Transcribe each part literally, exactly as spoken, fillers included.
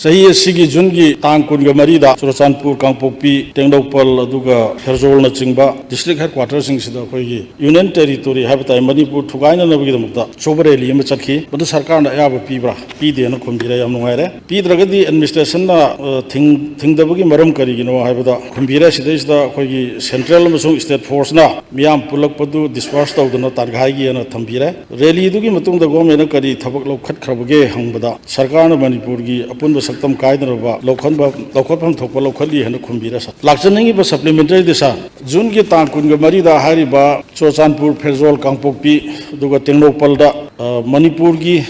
ꯆꯍꯤ ꯑꯁꯤꯒꯤ ꯖꯨꯟꯒꯤ ꯇꯥꯡ ꯀꯨꯟꯒ ꯃꯔꯤꯗ ꯆꯨꯔꯆꯥꯟꯄꯨꯔ, ꯀꯥꯡꯄꯣꯛꯄꯤ, ꯇꯦꯡꯅꯧꯄꯜ ꯑꯗꯨꯒ ꯐꯦꯔꯖꯣꯜꯅꯆꯤꯡꯕ district headquarterꯁꯤꯡꯁꯤꯗ ꯑꯩꯈꯣꯏꯒꯤ Union Territory ꯍꯥꯏꯕ ꯇꯥꯏ, ꯃꯅꯤꯄꯨꯔ ꯊꯨꯒꯥꯏꯅꯅꯕꯒꯤꯗꯃꯛꯇ ꯑꯆꯧꯕ rally ꯑꯃ ꯆꯠꯈꯤ꯫ ꯃꯗꯨ ꯁꯔꯀꯥꯔꯅ ꯑꯌꯥꯕ ꯄꯤꯕ꯭ꯔꯥ? ꯄꯤꯗꯦꯅ ꯈꯨꯝꯕꯤꯔꯦ꯫ ꯌꯥꯝ ꯅꯨꯡꯉꯥꯏꯔꯦ꯫ ꯄꯤꯗ꯭ꯔꯒꯗꯤ administrationꯅ, ꯑ, ꯊꯤꯡ-, ꯊꯤꯡꯗꯕꯒꯤ ꯃꯔꯝ ꯀꯔꯤꯒꯤꯅꯣ ꯍꯥꯏꯕꯗ ꯈꯨꯝꯕꯤꯔꯦ꯫ ꯁꯤꯗꯩꯁꯤꯗ ꯑꯩꯈꯣꯏꯒꯤ central ꯑꯃꯁꯨꯡ state forceꯅ ꯃꯤꯌꯥꯝ ꯄꯨꯜꯂꯛꯄꯗꯨ disperse ꯇꯧꯗꯅ ꯇꯥꯟꯒꯥꯏꯒꯦꯅ ꯊꯝꯕꯤꯔꯦ꯫ Rallyꯗꯨꯒꯤ ꯃꯇꯨꯡꯗ governmentꯅ ꯀꯔꯤ ꯊꯕꯛ ꯂꯧꯈꯠꯈ꯭ꯔꯕꯒꯦ ꯍꯪꯕꯗ, ꯁꯔꯀꯥꯔꯅ ꯃꯅꯤꯄꯨꯔꯒꯤ ꯑꯄꯨꯟꯕ ꯁꯛꯇꯝ ꯀꯥꯏꯗꯅꯕ ꯂꯧꯈꯠꯄ, ꯂꯧꯈꯠꯐꯝ ꯊꯣꯛꯄ ꯂꯧꯈꯠꯂꯤ ꯍꯥꯏꯅ ꯈꯨꯝꯕꯤꯔꯦ꯫ ꯂꯥꯛꯆꯅꯤꯡꯉꯤꯕ supplementary ꯗꯤ sir, ꯖꯨꯟꯒꯤ ꯇꯥꯡ ꯀꯨꯟꯒ ꯃꯔꯤꯗ ꯍꯥꯏꯔꯤꯕ ꯆꯨꯔꯆꯥꯟꯄꯨꯔ, ꯐꯦꯔꯖꯣꯜ, ꯀꯥꯡꯄꯣꯛꯄꯤ, ꯑꯗꯨꯒ ꯇꯦꯡꯅꯧꯄꯜꯗ, ꯑ, ꯃꯅꯤꯄꯨꯔꯒꯤ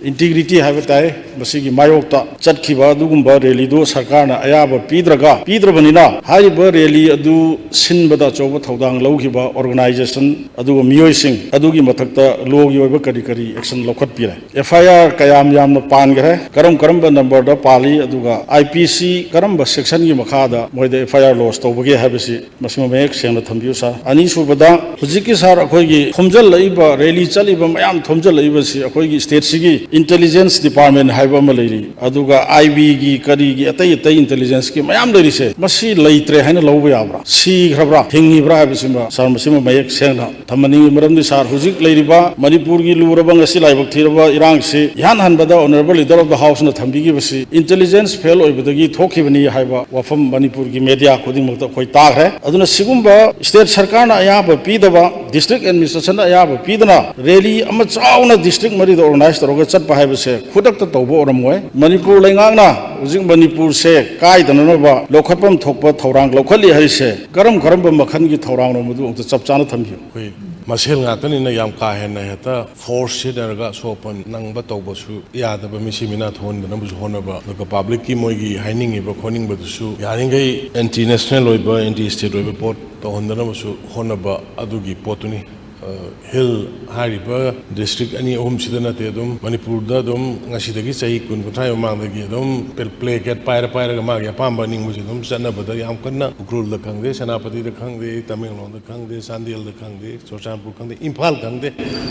integrity ꯍꯥꯏꯕ ꯇꯥꯏ, ꯃꯁꯤꯒꯤ ꯃꯥꯌꯣꯛꯇ ꯆꯠꯈꯤꯕ ꯑꯗꯨꯒꯨꯝꯕ rallyꯗꯨ ꯁꯔꯀꯥꯔꯅ ꯑꯌꯥꯕ ꯄꯤꯗ꯭ꯔꯒ, ꯄꯤꯗ꯭ꯔꯕꯅꯤꯅ, ꯍꯥꯏꯔꯤꯕ rally ꯑꯗꯨ ꯁꯤꯟꯕꯗ ꯑꯆꯧꯕ ꯊꯧꯗꯥꯡ ꯂꯧꯈꯤꯕ organization ꯑꯗꯨꯒ ꯃꯤꯑꯣꯏꯁꯤꯡ ꯑꯗꯨꯒꯤ ꯃꯊꯛꯇ lawꯒꯤ ꯑꯣꯏꯕ ꯀꯔꯤ ꯀꯔꯤ action ꯂꯧꯈꯠꯄꯤꯔꯦ? FIR ꯀꯌꯥꯝ ꯌꯥꯝꯅ ꯄꯥꯟꯈ꯭ꯔꯦ? ꯀꯔꯝ ꯀꯔꯝꯕ numberꯗ ꯄꯥꯜꯂꯤ? ꯑꯗꯨꯒ IPC ꯀꯔꯝꯕ sectionꯒꯤ ꯃꯈꯥꯗ ꯃꯣꯏꯗ FIR lodge ꯇꯧꯕꯒꯦ ꯍꯥꯏꯕꯁꯤ ꯃꯁꯤꯃ ꯃꯌꯦꯛ ꯁꯦꯡꯅ ꯊꯝꯕꯤꯌꯨ sir꯫ ꯑꯅꯤꯁꯨꯕꯗ, ꯍꯧꯖꯤꯛꯀꯤ sir ꯑꯩꯈꯣꯏꯒꯤ ꯊꯣꯝꯖꯤꯜꯂꯛꯏꯕ, rally ꯆꯠꯂꯤꯕ ꯃꯌꯥꯝ ꯊꯣꯝꯖꯤꯜꯂꯛꯏꯕꯁꯤ ꯑꯩꯈꯣꯏꯒꯤ stateꯁꯤꯒꯤ intelligence department ꯍꯥꯏꯕ ꯑꯃ ꯂꯩꯔꯤ, ꯑꯗꯨꯒ IBꯒꯤ ꯀꯔꯤꯒꯤ ꯑꯇꯩ ꯑꯇꯩ intelligenceꯀꯤ ꯃꯌꯥꯝ ꯂꯩꯔꯤꯁꯦ, ꯃꯁꯤ ꯂꯩꯇ꯭ꯔꯦ ꯍꯥꯏꯅ ꯂꯧꯕ ꯌꯥꯕ꯭ꯔꯥ? ꯁꯤꯈ꯭ꯔꯕ꯭ꯔꯥ? ꯍꯤꯡꯉꯤꯕ꯭ꯔꯥ ꯍꯥꯏꯕꯁꯤꯃ sir, ꯃꯁꯤꯃ ꯃꯌꯦꯛ ꯁꯦꯡꯅ ꯊꯝꯍꯟꯅꯤꯡꯉꯤ꯫ ꯃꯔꯝꯗꯤ sir, ꯍꯧꯖꯤꯛ ꯂꯩꯔꯤꯕ ꯃꯅꯤꯄꯨꯔꯒꯤ ꯂꯨꯔꯕ, ꯉꯁꯤ ꯂꯥꯏꯕꯛ ꯊꯤꯔꯕ ꯏꯔꯥꯡꯁꯤ ꯏꯍꯥꯟ ꯍꯥꯟꯕꯗ Honourable Leader of the Houseꯅ ꯊꯝꯕꯤꯈꯤꯕꯁꯤ intelligence fail ꯑꯣꯏꯕꯗꯒꯤ ꯊꯣꯛꯈꯤꯕꯅꯤ ꯍꯥꯏꯕ ꯋꯥꯐꯝ ꯃꯅꯤꯄꯨꯔꯒꯤ media ꯈꯨꯗꯤꯡꯃꯛꯇ ꯑꯩꯈꯣꯏ ꯇꯥꯈ꯭ꯔꯦ꯫ ꯑꯗꯨꯅ ꯁꯤꯒꯨꯝꯕ state ꯁꯔꯀꯥꯔꯅ ꯑꯌꯥꯕ ꯄꯤꯗꯕ, district administrationꯅ ꯑꯌꯥꯕ ꯄꯤꯗꯅ rally ꯑꯃ ꯆꯥꯎꯅ district ꯃꯔꯤꯗ organize ꯇꯧꯔꯒ ꯆꯠꯄ ꯍꯥꯏꯕꯁꯦ ꯈꯨꯗꯛꯇ ꯇꯧꯕ ꯑꯣꯏꯔꯝꯃꯣꯏ꯫ ꯃꯅꯤꯄꯨꯔ ꯂꯩꯉꯥꯛꯅ ꯍꯧꯖꯤꯛ ꯃꯅꯤꯄꯨꯔꯁꯦ ꯀꯥꯏꯗꯅꯅꯕ ꯂꯧꯈꯠꯐꯝ ꯊꯣꯛꯄ ꯊꯧꯔꯥꯡ ꯂꯧꯈꯠꯂꯤ ꯍꯥꯏꯔꯤꯁꯦ ꯀꯔꯝ ꯀꯔꯝꯕ ꯃꯈꯜꯒꯤ ꯊꯧꯔꯥꯡꯅꯣ, ꯃꯗꯨ ꯑꯃꯨꯛꯇ ꯆꯞ ꯆꯥꯅ ꯊꯝꯕꯤꯌꯨ꯫ ꯑꯩꯈꯣꯏ ꯃꯁꯦꯜ ꯉꯥꯛꯇꯅꯤꯅ ꯌꯥꯝ ꯀꯥ ꯍꯦꯟꯅ ꯍꯦꯛꯇ force ꯁꯤꯖꯤꯟꯅꯔꯒ ꯑꯁꯣꯛ ꯑꯄꯟ ꯅꯪꯕ ꯇꯧꯕꯁꯨ ꯌꯥꯗꯕ, ꯃꯤꯁꯤ ꯃꯤꯅꯥ ꯊꯣꯛꯍꯟꯗꯅꯕꯁꯨ ꯍꯣꯠꯅꯕ, ꯑꯗꯨꯒ publicꯀꯤ ꯃꯣꯏꯒꯤ ꯍꯥꯏꯅꯤꯡꯉꯤꯕ ꯈꯣꯠꯅꯤꯡꯕꯗꯨꯁꯨ ꯌꯥꯔꯤꯈꯩ anti national ꯑꯣꯏꯕ, anti state ꯑꯣꯏꯕ ꯄꯣꯠ ꯇꯧꯍꯟꯗꯅꯕꯁꯨ ꯍꯣꯠꯅꯕ, ꯑꯗꯨꯒꯤ ꯄꯣꯠꯇꯨꯅꯤ꯫ ꯑ, Hill ꯍꯥꯏꯔꯤꯕ district ꯑꯅꯤ ꯑꯍꯨꯝꯁꯤꯗ ꯅꯠꯇꯦ, ꯑꯗꯨꯝ ꯃꯅꯤꯄꯨꯔꯗ ꯑꯗꯨꯝ ꯉꯁꯤꯗꯒꯤ ꯆꯍꯤ ꯀꯨꯟ ꯀꯨꯟꯊ꯭ꯔꯥ ꯃꯃꯥꯡꯗꯒꯤ ꯑꯗꯨꯝ placard ꯄꯥꯏꯔ ꯄꯥꯏꯔꯒ ꯃꯥꯒꯤ ꯑꯄꯥꯝꯕ ꯑꯅꯤꯡꯕꯁꯦ ꯑꯗꯨꯝ ꯆꯠꯅꯕꯗ ꯌꯥꯝ ꯀꯟꯅ ꯎꯈ꯭ꯔꯨꯜꯗ ꯈꯪꯗꯦ, ꯁꯦꯅꯥꯄꯇꯤꯗ ꯈꯪꯗꯦ, ꯇꯃꯦꯡꯂꯣꯡꯗ ꯈꯪꯗꯦ, ꯆꯥꯟꯗꯦꯜꯗ ꯈꯪꯗꯦ, ꯆꯨꯔꯆꯥꯟꯄꯨꯔ ꯈꯪꯗꯦ, ꯏꯝꯐꯥꯜ ꯈꯪꯗꯦ,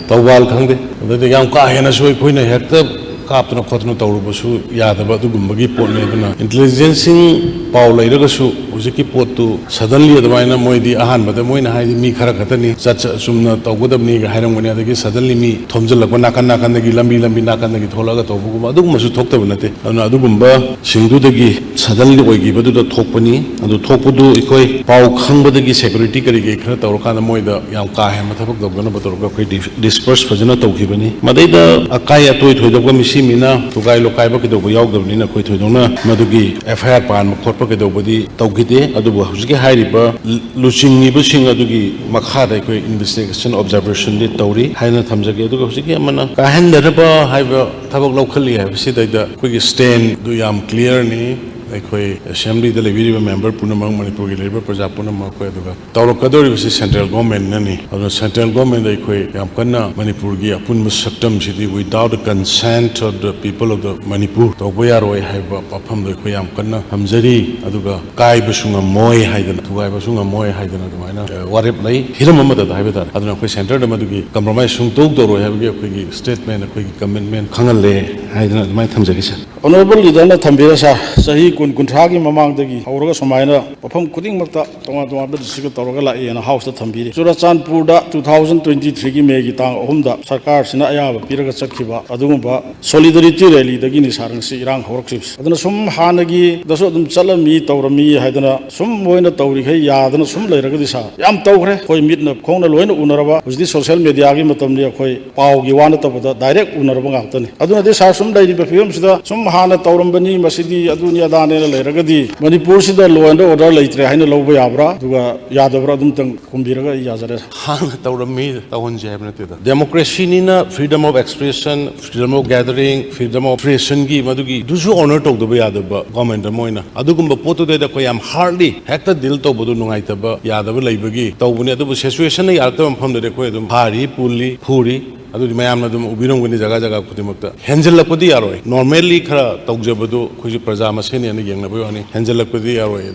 ꯊꯧꯕꯥꯜ ꯈꯪꯗꯦ, ꯑꯗꯨꯗ ꯌꯥꯝ ꯀꯥ ꯍꯦꯟꯅꯁꯨ ꯑꯩꯈꯣꯏꯅ ꯍꯦꯛꯇ ꯀꯥꯞꯇꯅ ꯈꯣꯠꯇꯅ ꯇꯧꯔꯨꯕꯁꯨ ꯌꯥꯗꯕ ꯑꯗꯨꯒꯨꯝꯕꯒꯤ ꯄꯣꯠꯅꯤ꯫ ꯑꯗꯨꯅ intelligenceꯁꯤꯡ ꯄꯥꯎ ꯂꯩꯔꯒꯁꯨ ꯍꯧꯖꯤꯛꯀꯤ ꯄꯣꯠꯇꯨ suddenly ꯑꯗꯨꯃꯥꯏꯅ ꯃꯣꯏꯗꯤ ꯑꯍꯥꯟꯕꯗ ꯃꯣꯏꯅ ꯍꯥꯏꯗꯤ ꯃꯤ ꯈꯔ ꯈꯛꯇꯅꯤ, ꯆꯠ ꯆꯠ ꯆꯨꯝꯅ ꯇꯧꯒꯗꯕꯅꯤꯒ ꯍꯥꯏꯔꯝꯒꯅꯤ, ꯑꯗꯒꯤ suddenly ꯃꯤ ꯊꯣꯝꯖꯤꯜꯂꯛꯄ ꯅꯥꯀꯟ ꯅꯥꯀꯟꯗꯒꯤ, ꯂꯝꯕꯤ ꯂꯝꯕꯤ ꯅꯥꯀꯟꯗꯒꯤ ꯊꯣꯛꯂꯛꯑꯒ ꯇꯧꯕꯒꯨꯝꯕ ꯑꯗꯨꯒꯨꯝꯕꯁꯨ ꯊꯣꯛꯇꯕ ꯅꯠꯇꯦ꯫ ꯑꯗꯨꯅ ꯑꯗꯨꯒꯨꯝꯕꯁꯤꯡꯗꯨꯗꯒꯤ suddenly ꯑꯣꯏꯈꯤꯕꯗꯨꯗ ꯊꯣꯛꯄꯅꯤ꯫ ꯑꯗꯨ ꯊꯣꯛꯄꯗꯨ ꯑꯩꯈꯣꯏ ꯄꯥꯎ ꯈꯪꯕꯗꯒꯤ security ꯀꯔꯤ ꯀꯔꯤ ꯈꯔ ꯇꯧꯔꯀꯥꯟꯗ ꯃꯣꯏꯗ ꯌꯥꯝ ꯀꯥ ꯍꯦꯟꯕ ꯊꯕꯛ ꯇꯧꯗꯅꯕ ꯇꯧꯔꯒ ꯑꯩꯈꯣꯏ ꯗꯤ-, disperse ꯐꯖꯅ ꯇꯧꯈꯤꯕꯅꯤ꯫ ꯃꯗꯩꯗ ꯑꯀꯥꯏ ꯑꯇꯣꯏ ꯊꯣꯏꯗꯣꯛꯄ ꯃꯤꯁꯤ ꯃꯤꯅ ꯊꯨꯒꯥꯏ ꯂꯣꯀꯥꯏꯕ ꯀꯩꯗꯧꯕ ꯌꯥꯎꯗꯕꯅꯤꯅ ꯑꯩꯈꯣꯏ ꯊꯣꯏꯗꯣꯛꯅ ꯃꯗꯨꯒꯤ FIR ꯄꯥꯟꯕ ꯈꯣꯠꯄ ꯀꯩꯗꯧꯕꯗꯤ ꯇꯧꯈꯤꯗꯦ꯫ ꯑꯗꯨꯕꯨ ꯍꯧꯖꯤꯛꯀꯤ ꯍꯥꯏꯔꯤꯕ ꯂꯨꯆꯤꯡꯉꯤꯕꯁꯤꯡ ꯑꯗꯨꯒꯤ ꯃꯈꯥꯗ ꯑꯩꯈꯣꯏ investigation observationꯗꯤ ꯇꯧꯔꯤ ꯍꯥꯏꯅ ꯊꯝꯖꯒꯦ꯫ ꯑꯗꯨꯒ ꯍꯧꯖꯤꯛꯀꯤ ꯑꯃꯅ ꯀꯥꯏꯍꯟꯗꯅꯕ ꯍꯥꯏꯕ ꯊꯕꯛ ꯂꯧꯈꯠꯂꯤ ꯍꯥꯏꯕꯁꯤꯗꯩꯗ ꯑꯩꯈꯣꯏꯒꯤ standꯗꯨ ꯌꯥꯝ clearꯅꯤ꯫ ꯑꯩꯈꯣꯏ assemblyꯗ ꯂꯩꯕꯤꯔꯤꯕ member ꯄꯨꯝꯅꯃꯛ, ꯃꯅꯤꯄꯨꯔꯒꯤ ꯂꯩꯔꯤꯕ ꯄ꯭ꯔꯖꯥ ꯄꯨꯝꯅꯃꯛ, ꯑꯩꯈꯣꯏ ꯑꯗꯨꯒ ꯇꯧꯔꯛꯀꯗꯧꯔꯤꯕꯁꯤ central governmentꯅꯅꯤ꯫ ꯑꯗꯨꯅ central governmentꯗ ꯑꯩꯈꯣꯏ ꯌꯥꯝ ꯀꯟꯅ ꯃꯅꯤꯄꯨꯔꯒꯤ ꯑꯄꯨꯟꯕ ꯁꯛꯇꯝꯁꯤꯗꯤ without the consent of the people of the Manipur ꯇꯧꯕ ꯌꯥꯔꯣꯏ ꯍꯥꯏꯕ ꯋꯥꯐꯝꯗꯣ ꯑꯩꯈꯣꯏ ꯌꯥꯝ ꯀꯟꯅ ꯊꯝꯖꯔꯤ꯫ ꯑꯗꯨꯒ ꯀꯥꯏꯕꯁꯨ ꯉꯝꯃꯣꯏ ꯍꯥꯏꯗꯅ, ꯊꯨꯒꯥꯏꯕꯁꯨ ꯉꯝꯃꯣꯏ ꯍꯥꯏꯗꯅ ꯑꯗꯨꯃꯥꯏꯅ, ꯑ, ꯋꯥꯔꯦꯞ ꯂꯩ꯫ ꯍꯤꯔꯝ ꯑꯃꯗꯗ ꯍꯥꯏꯕ ꯇꯥꯔꯦ꯫ ꯑꯗꯨꯅ ꯑꯩꯈꯣꯏ centreꯗ ꯃꯗꯨꯒꯤ compromise ꯁꯨꯡꯇꯧ ꯇꯧꯔꯣꯏ ꯍꯥꯏꯕꯒꯤ ꯑꯩꯈꯣꯏꯒꯤ statement, ꯑꯩꯈꯣꯏꯒꯤ commitment ꯈꯪꯍꯜꯂꯦ ꯍꯥꯏꯗꯅ ꯑꯗꯨꯃꯥꯏꯅ ꯊꯝꯖꯒꯦ, sir꯫ Honourable leaderꯅ ꯊꯝꯕꯤꯔ, sir, ꯆꯍꯤ ꯀꯨꯟ ꯀꯨꯟꯊ꯭ꯔꯥꯒꯤ ꯃꯃꯥꯡꯗꯒꯤ ꯍꯧꯔꯒ ꯁꯨꯃꯥꯏꯅ ꯃꯐꯝ ꯈꯨꯗꯤꯡꯃꯛꯇ ꯇꯣꯉꯥꯟ ꯇꯣꯉꯥꯟꯕ districtꯇ ꯇꯧꯔꯒ ꯂꯥꯛꯑꯦꯅ Houseꯇ ꯊꯝꯕꯤꯔꯤ꯫ ꯆꯨꯔꯥꯆꯥꯟꯄꯨꯔꯗ two thousand twenty threeꯒꯤ Mayꯒꯤ ꯇꯥꯡ ꯑꯍꯨꯝꯗ ꯁꯔꯀꯥꯔꯁꯤꯅ ꯑꯌꯥꯕ ꯄꯤꯔꯒ ꯆꯠꯈꯤꯕ ꯑꯗꯨꯒꯨꯝꯕ solidarity rallyꯗꯒꯤꯅꯤ, sir, ꯉꯁꯤ ꯏꯔꯥꯡ ꯍꯧꯔꯛꯈꯤꯕꯁꯦ꯫ ꯑꯗꯨꯅ ꯁꯨꯝ ꯍꯥꯟꯅꯒꯤꯗꯁꯨ ꯑꯗꯨꯝ ꯆꯠꯂꯝꯃꯤ, ꯇꯧꯔꯝꯃꯤ ꯍꯥꯏꯗꯅ ꯁꯨꯝ ꯃꯣꯏꯅ ꯇꯧꯔꯤꯈꯩ ꯌꯥꯗꯅ ꯁꯨꯝ ꯂꯩꯔꯒꯗꯤ, sir, ꯌꯥꯝ ꯇꯧꯈ꯭ꯔꯦ꯫ ꯑꯩꯈꯣꯏ ꯃꯤꯠꯅ ꯈꯣꯡꯅ ꯂꯣꯏꯅ ꯎꯅꯔꯕ, ꯍꯧꯖꯤꯛꯇꯤ social mediaꯒꯤ ꯃꯇꯝꯅꯤ, ꯑꯩꯈꯣꯏ ꯄꯥꯎꯒꯤ ꯋꯥ ꯅꯠꯇꯕꯗ direct ꯎꯅꯔꯕ ꯉꯥꯛꯇꯅꯤ꯫ ꯑꯗꯨꯅꯗꯤ, sir, ꯁꯨꯝ ꯂꯩꯔꯤꯕ ꯐꯤꯕꯝꯁꯤꯗ ꯁꯨꯝ ꯍꯥꯟꯅ ꯇꯧꯔꯝꯕꯅꯤ, ꯃꯁꯤꯗꯤ ꯑꯗꯨꯅꯤ ꯑꯗꯥꯅꯦꯅ ꯂꯩꯔꯒꯗꯤ ꯃꯅꯤꯄꯨꯔꯁꯤꯗ law and order ꯂꯩꯇ꯭ꯔꯦ ꯍꯥꯏꯅ ꯂꯧꯕ ꯌꯥꯕ꯭ꯔꯥ? ꯑꯗꯨꯒ ꯌꯥꯗꯕ꯭ꯔꯥ? ꯑꯗꯨꯝꯇꯪ ꯈꯨꯝꯕꯤꯔꯒ ꯑꯩ ꯌꯥꯖꯔꯦ꯫ ꯍꯥꯟꯅ ꯇꯧꯔꯝꯃꯤ, ꯇꯧꯍꯟꯁꯦ ꯍꯥꯏꯕ ꯅꯠꯇꯦꯗ꯫ Democracyꯅꯤꯅ freedom of expression, freedom of gathering, freedom of pressionꯒꯤ ꯃꯗꯨꯒꯤ ꯑꯗꯨꯁꯨ honour ꯇꯧꯗꯕ ꯌꯥꯗꯕ government ꯑꯃ ꯑꯣꯏꯅ ꯑꯗꯨꯒꯨꯝꯕ ꯄꯣꯠꯇꯨꯗꯩꯗ ꯑꯩꯈꯣꯏ ꯌꯥꯝ hardly ꯍꯦꯛꯇ deal ꯇꯧꯕꯗꯨ ꯅꯨꯡꯉꯥꯏꯇꯕ, ꯌꯥꯗꯕ ꯂꯩꯕꯒꯤ ꯇꯧꯕꯅꯤ꯫ ꯑꯗꯨꯕꯨ situationꯅ ꯌꯥꯔꯛꯇꯕ ꯃꯐꯝꯗꯗꯤ ꯑꯩꯈꯣꯏ ꯑꯗꯨꯝ ꯐꯥꯔꯤ, ꯄꯨꯜꯂꯤ, ꯐꯨꯔꯤ꯫ ꯑꯗꯨꯗꯤ ꯃꯌꯥꯝꯅ ꯑꯗꯨꯝ ꯎꯕꯤꯔꯝꯒꯅꯤ ꯖꯒꯥ ꯖꯒꯥ ꯈꯨꯗꯤꯡꯃꯛꯇ꯫ ꯍꯦꯟꯖꯜꯂꯛꯄꯗꯤ ꯌꯥꯔꯣꯏ꯫ Normally ꯈꯔ ꯇꯧꯖꯕꯗꯨ ꯑꯩꯈꯣꯏꯁꯨ ꯄ꯭ꯔꯖꯥ ꯃꯁꯦꯟꯅꯦꯅ ꯌꯦꯡꯅꯕꯒꯤ ꯋꯥꯅꯤ꯫ ꯍꯦꯟꯖꯜꯂꯛꯄꯗꯤ ꯌꯥꯔꯣꯏ꯫